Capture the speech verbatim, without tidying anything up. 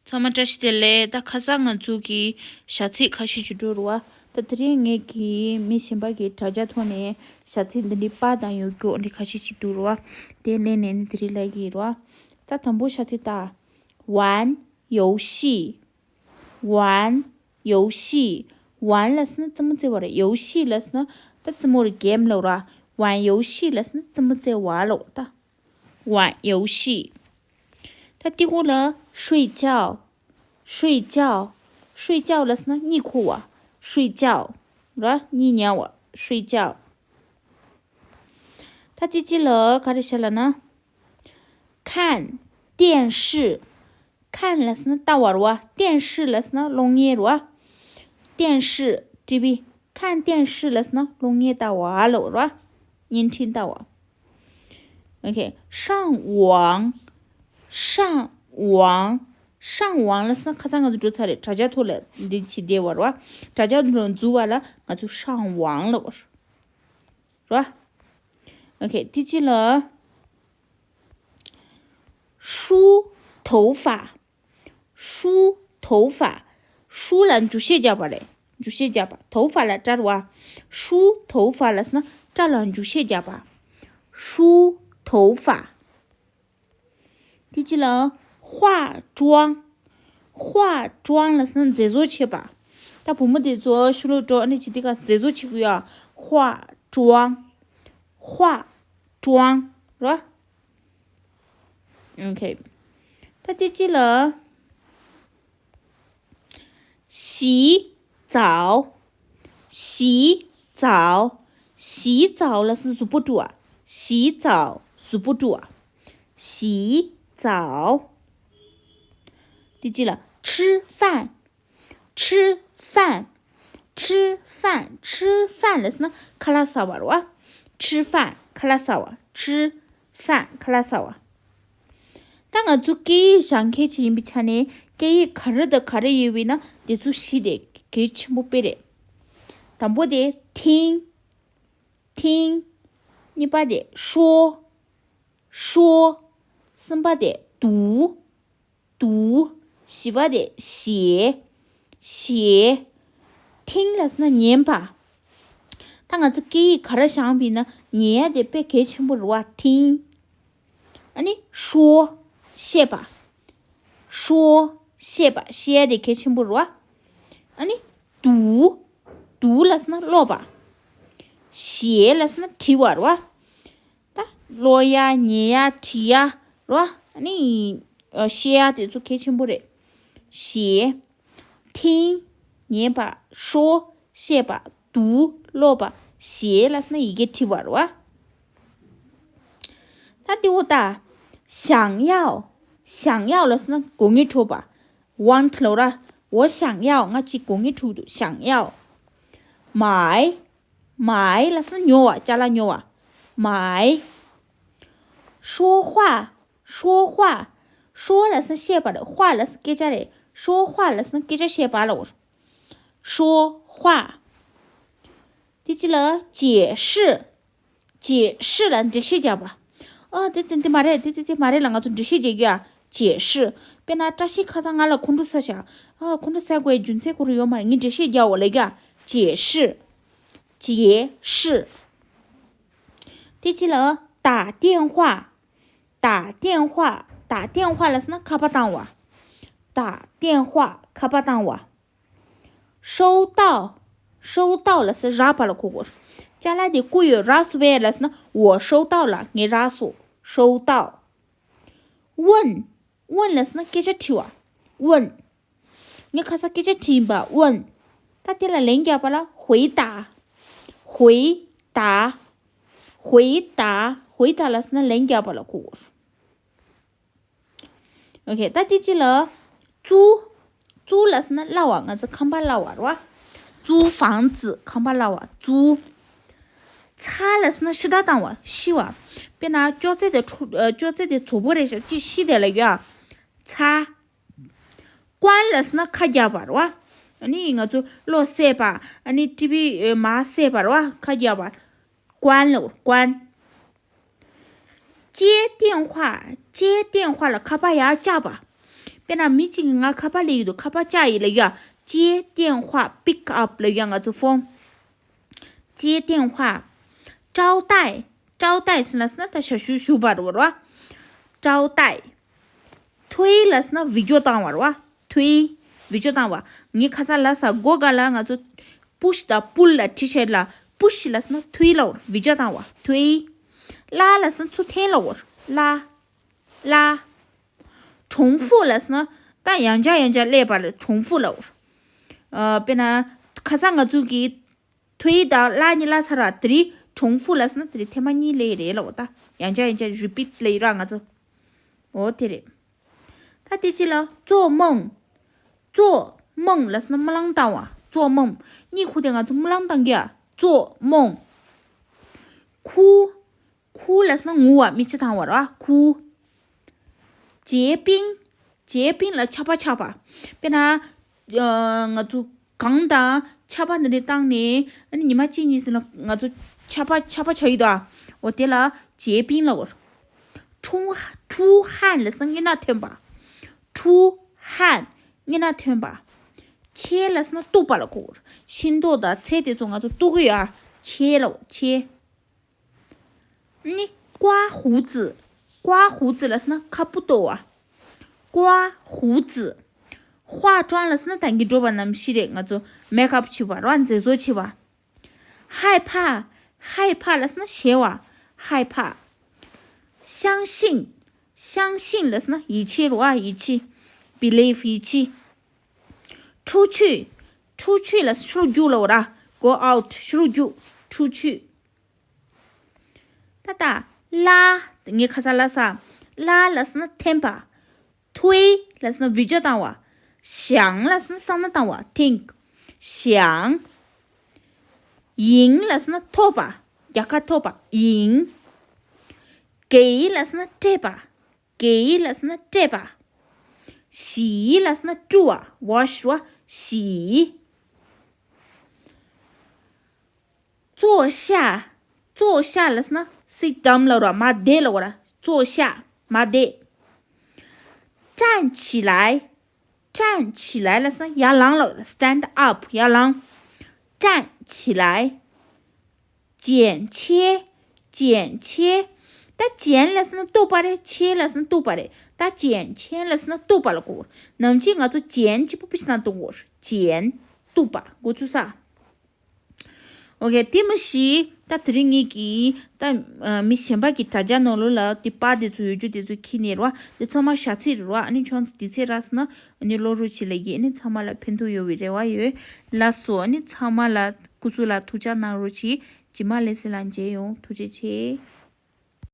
ཚང་མ་བཀྲ་ཤིས་བདེ་ལེགས། ད་ཁ་སང་ང་ཚོ་གི་བྱ་ཚིག་ཁ་ཤས་ཤིག་འགྲོ་རུ་བ། ད་དེ་རིང་ངས་གི་མི་གཞན་པ་གི་དྲ་རྒྱ་ཐོག་ནས་བྱ་ཚིག་འདི་འདྲའི་པ་དང་ཡོད་རྒྱུ་འདི་ཁ་ཤས་ཤིག་འདུག་རུ་བ། དེ་ལས་ནས་ནི་དེ་རིང་ལ་གི་རུ་བ། ད་དང་པོ་བྱ་ཚིག་ད། 玩游戏། 玩游戏། 玩་ལབ་སོང་ན་རྩེད་མོ་རྩེ་བ་རེད། 游戏་ལབ་སོང་ན་ད་རྩེད་མོ་རེད། གེམ་ལབ་ར། 玩游戏་ལབ་སོང་ན་རྩེད་མོ་རྩེ་བ་ལབ་ད། 玩游戏། ད་དེ་གོ་ལ་睡觉། 睡觉། 睡觉་ལབ་སོང་ན་གཉིད་ཁུག་བ། 睡觉། ར་གཉིད་ཉལ་བ། 睡觉། ད་དེ་ཅི་ལ་ག་རེ་བྱ་ལབ་ན། 看电视། 看་ལབ་སོང་ན་ལྟ་བ་རེད་བ། 电视་ལབ་སོང་ན་གློག་བརྙན་རེད་བ། 电视། ཊི་བི། 看电视་ལབ་སོང་ན་གློག་བརྙན་ལྟ་བ་ལབ་རེད་བ། བརྙན་འཕྲིན་ལྟ་བ། OK། 上网། 上网། 上网་ལབ་སོང་ན་ཁ་སང་ང་ཚོ་འགྲོ་ཚར་རེད། དྲ་རྒྱ་ཐོག་ལ་འདི་བྱེད་བསྡད་བ་རེད་བ། དྲ་རྒྱ་ཐོག་འཛུལ་བ་ལ་ང་ཚོ་上网་ལབ་པ་རེད་བ། OK། དེ་ཅི་ལ། 梳头发། 梳头发། 梳་ལ་འཇུ་ཤེས་རྒྱག་པ་རེད། འཇུ་ཤེས་རྒྱག་པ། 头发་ལ་སྐྲ་རེད་བ། 梳头发་ལབ་སོང་ན་སྐྲ་ལ་འཇུ་ཤེས་རྒྱག་པ། 梳头发། དེ་ཅི་ལ། 化妆། 化妆་ལབ་སོང་ན་མཛེས་བཟོ་བྱེད་པ། ད་བུ་མོ་དེ་ཚོ་ཕྱི་ལོགས་འགྲོ་ཨ་ནི་བྱེད་དུས་ཀ་མཛེས་བཟོ་བྱེད་དགོས་ཡ། 化妆། 化妆་ར། OK། ད་དེ་ཅི་ལ། 洗澡། 洗澡། 洗澡་ལབ་སོང་ན་གཟུགས་པོ་བཀྲུ་བ། 洗澡། གཟུགས་པོ་བཀྲུ་བ། 洗澡། དེ་ཅི་ལ། 吃饭། 吃饭། 吃饭། 吃饭་ལབ་སོང་ན་ཁ་ལག་ཟ་བ་རེད་བ། 吃饭། ཁ་ལག་ཟ་བ། 吃饭། ཁ་ལག་ཟ་བ། ད་ང་ཚོ་སྐད་ཡིག་སྦྱང་མཁན་ཅིག་ཡིན་པའི་ཆ་ནས་སྐད་ཡིག་ག་རེ་དང་ག་རེ་ཡོད་པ་ཡིན་ན་དེ་ཚོ་བཞི་དེ་གལ་ཆེན་པོ་དཔེ་རེད། དང་པོ་དེ་听། 听། གཉིས་པ་དེ་说། 说། གསུམ་པ་དེ་读། 读། བཞི་པ་དེ་写། 写། 听་ལབ་སོང་ན་ཉན་པ། ད་ང་ཚོ་སྐད་ཡིག་ག་རེ་སྦྱངས་པ་ཡིན་ན་ཉན་ཡ་དེ་དཔེ་གལ་ཆེན་པོ་རེད་བ། 听། ཨ་ནི་说། བཤད་པ། 说། བཤད་པ། བཤད་ཡ་དེ་གལ་ཆེན་པོ་རེད་བ། ཨ་ནི་读། 读་ལབ་སོང་ན་ཀློག་པ། 写་ལབ་སོང་ན་བྲིས་པ་རེད་བ། ད་ཀློག་ཡ། ཉན་ཡ། བྲིས་ཡ་རེད་བ། ཨ་ནི་ཨ་བཤད་ཡ་དེ་ཚོ་གལ་ཆེན་པོ་རེད། 写། 听། ཉན་པ། 说། བཤད་པ། 读། ཀློག་པ། 写་ལབ་སོང་ན་ཡི་གེ་བྲིས་པ་རེད་བ། ད་དེ་འོ་ད། 想要། 想要་ལབ་སོང་ན་དགོས་ངེས་འཕྲོད་པ། want་ལབ་ར། 我想要། ང་གཅིག་དགོས་ངེས་འཕྲོད་འདུག 想要། 买། 买་ལབ་སོང་ན་ཉོ་བ། ཅ་ལག་ཉོ་བ། 买། 说话། 说话། 说་ལབ་སོང་ན་བཤད་པ་རེད། 话་ལབ་སོང་ན་སྐད་ཆ་རེད། 说话་ལབ་སོང་ན་སྐད་ཆ་བཤད་པ་ལབ། 说话། དེ་ཅི་ལ། 解释། 解释་ལ་འགྲེལ་བཤད་རྒྱག་པ། ཨ་དེ་དེ་དེ་མ་རེད། དེ་དེ་དེ་མ་རེད་ལ་ང་ཚོ་འགྲེལ་བཤད་རྒྱག་རྒྱུ་ཡ། 解释། དཔེར་ན་བཀྲ་ཤིས་ཁ་སང་ང་ལ་ཁོང་ཁྲོ་ཟ་ཤག་ཨ་ཁོང་ཁྲོ་ཟ་དགོས་རྒྱུ་མཚན་ཁོ་རང་ཡོད་མ་རེད། ངས་འགྲེལ་བཤད་རྒྱག་འོ་ལབ་རྒྱུ་ཡ། 解释། 解释། དེ་ཅི་ལ། 打电话། 打电话། 打电话་ལབ་སོང་ན་ཁ་པར་བཏང་བ། 打电话། ཁ་པར་བཏང་བ། 收到། 收到་ལབ་སོང་ན་རག་པ་ལ་གོ་དགོས། ཅ་ལག་དེ་བསྐུར་ཡོད། རག་སོང་བས་ལབ་སོང་ན། 我收到了། ངས་རག་སོང་། 收到། 问། 问་ལབ་སོང་ན་སྐད་ཆ་དྲི་བ། 问། ངས་ཁ་སང་སྐད་ཆ་དྲིས་ཡིན་པ། 问། ད་དེ་ལ་ལན་རྒྱག་པ་ལ། 回答། 回答། 回答། 回答་ལབ་སོང་ན་ལན་རྒྱག་པ་ལ་གོ་དགོས། OK། ད་དེ་ཅི་ལ། 租། 租་ལབ་སོང་ན་གླ་བ། ང་ཚོ་ཁང་པ་གླ་བ་རེད་བ། 租房子། ཁང་པ་གླ་བ། 租། 擦་ལབ་སོང་ན་ཕྱི་བདར་བཏང་བ། ཤི་བ། དཔེར་ན་ཅོག་ཙེ་དེ་འཁྲུ། ཨ་ཅོག་ཙེ་དེ་རྫོགས་པོ་རེད་ཤག་ཅིག་ཤི་དེ་ལ་ཡ། 擦། 关་ལབ་སོང་ན་ཁ་རྒྱག་པ་རེད་བ། ཨ་ནི་ང་ཚོ་གློག་བསད་པ། ཨ་ནི་ཊི་བི་མར་བསད་པ་རེད་བ། ཁ་རྒྱག་པ། 关་ལབ། 关། 接电话། 接电话་ལ་ཁ་པར་ཡར་བཅག་པ། དཔེར་ན་མི་གཅིག་གིས་ང་ཁ་པར་སླེབས་ཡོད་འདུག་ཁ་པར་བཅར་ཡིན་ལབ་ཡ། 接电话། pick up ལབ་ཡ་ང་ཚོ་ཕོན། 接电话། 招待། 招待ཟེར་ན་ཟེར་ན་ད་ཞབས་ཞུ་ཞུ་བ་རེད་བ། 招待། 推ལབ་ཟེར་ན་འོས་སྦྱོར་བཏང་བ་རེད་བ། 推། འོས་སྦྱོར་བཏང་བ། ངས་ཁ་སང་ལབ་ས་སྒོ་ག་ལ་ང་ཚོ་push དང་pull ལ་བྲིས་བྱས་ལ་push ལབ་ཟེར་ན་推ལབ་བར་འོས་སྦྱོར་བཏང་བ། 推། 拉ལབ་ཟེར་ན་ཚུར་འཐེན་ལབ་བར། 拉། 拉། 重复ལབ་ཟེར་ན་ད་ཡང་བསྐྱར་ཡང་བསྐྱར་སླེབས་པ་ལ་重复ལབ་བར། ཨ། དཔེར་ན་ཁ་སང་ང་ཚོ་གིས 推དང་拉གཉིས་ལབ་ཚར་བ། དེ་རིང་重复ལབ་ཟེར་ན་དེ་རིང་ཐེངས་མ་གཉིས་སླེབས་རེད་ལབ་བ། ད་ཡང་བསྐྱར་ཡང་བསྐྱར་repeat ལབ་ཡོད་ར་ང་ཚོ། འོ་དེ་རེད། ད་དེ་ཅི་ལ་做梦། 做梦ལབ་ཟེར་ན་རྨི་ལམ་བཏང་བ། 做梦། གཉིད་ཁུག་སྟེ་ང་ཚོ་རྨི་ལམ་བཏང་གི་ཡ། 做梦། 哭། 哭ལབ་ཟེར་ན་ངུ་བ། མིག་ཆུ་བཏང་བ་ར། 哭། 结冰། 结冰ལ་ཆར་པ་ཆགས་པ། དཔེར་ན། ཨ། ང་ཚོ་གངས་དང་ཆར་པ་འདི་འདྲ་བཏང་ནས་ཨ་ནི་ཉི་མ་གཅིག་གཉིས་ཟིན་ན་ང་ཚོ་ཆར་པ་ཆར་པ་ཆགས་ཡོད་དོ། འོ་དེ་ལ་结冰ལབ་བར། 出出汗ལབ་ཟེར་ན་སྔུན་ནག་ཐོན་པ། 出汗། སྔུན་ནག་ཐོན་པ། 切ལབ་ཟེར་ན་གཏུབ་པ་ལ་གོ་བར། ཤིང་ཏོག་དང་ཚལ་དེ་ཚོ་ང་ཚོ་གཏུབ་གི་ཡོད། 切ལབ་བར། 切། ནི། 刮胡子། 刮胡子ལབ་ཟེར་ན་ཁ་སྤུ་གཏོར་བ། 刮胡子། 化妆ལབ་ཟེར་ན་ད་གིན་འགྲོ་བ་ནམ་ཞིག་རེད། ང་ཚོ་make up བྱེད་པ་ར། མཛེས་བཟོ་བྱེད་པ། 害怕། 害怕ལབ་ཟེར་ན་ཞེད་པ། 害怕། 相信། 相信ལབ་ཟེར་ན་ཡིད་ཆེས་ར། ཡིད་ཆེས། believe ཡིད་ཆེས། 出去། 出去ལབ་ཟེར་ན་ཕྱི་ལོགས་རྒྱུགས་ལབ་པ་ར། go out ཕྱི་ལོགས་རྒྱུགས། 出去། ད་ལྟ། 拉། ངས་ཁ་སང་ལབ་ས། 拉ལབ་ཟེར་ན་འཐེན་པ། 推ལབ་ཟེར་ན་འོས་སྦྱོར་བཏང་བ། 想ལབ་ཟེར་ན་བསམ་བློ་བཏང་བ། think། 想། 赢ལབ་ཟེར་ན་ཐོབ་པ། རྒྱལ་ཁ་ཐོབ་པ། 赢། 给ལབ་ཟེར་ན་སྤྲད་པ། 给ལབ་ཟེར་ན་སྤྲད་པ། 洗ལབ་ཟེར་ན་བཀྲུ་བ། wash བ། 洗། 坐下། 坐下ལབ་ཟེར་ན་sit down ལབ་ར། མར་བསྡད་ལབ་ར། 坐下། མར་བསྡད། 站起来། 站起来ལབ་ཟེར་ན་ཡར་ལངས་ལབ་ར། stand up ཡར་ལངས། 站起来། 捡切། 捡切། ད་捡ལབ་ཟེར་ན་གཏུབ་པ་རེད། 切ལབ་ཟེར་ན་གཏུབ་པ་རེད། ད་捡切ལབ་ཟེར་ན་གཏུབ་པ་ལ་གོ། ནམ་རྒྱུན་ང་ཚོ捡གཅིག་པུ་ཕི་སྣ་གཏོང་གོ། 捡། གཏུབ་པ། འགོ་ཚུགས་ས། ཨོ་ཁེ། དེ་མ་གཞི་ད་དེ་རིང་ངེད་ཀྱིས་ད་ཨ་མི་གཞན་པ་གི་དྲ་རྒྱ་ནང་ལོགས་ལ་དེ་པར་དེ་ཚོ་ཡོད་རྒྱུ་དེ་ཚོ་ཁྱེར་ནས་རེད་བ། དེ་ཚང་མ་བྱ་ཚིག་རེད་བ། ཨ་ནི་ཁྱོད་ཚོ་དེ་ཚོ་རག་སོང་ན་ཨ་ནི་ཀློག་རོགས་བྱེད་ལབ་ཀྱི། ཨ་ནི་ཚང་མ་ལ་ཕན་ཐོགས་ཡོང་བའི་རེ་བ་ཡོད། ལགས་སོ། ཨ་ནི་ཚང་མ་ལ་སྐུ་གཟུགས་ལ་ཐུགས་ཅག་གནང་རོགས་གྱིས། རྗེས་མ་ལྷ་ས་ལ་མཇལ་ཡོང་། ཐུགས་རྗེ་ཆེ།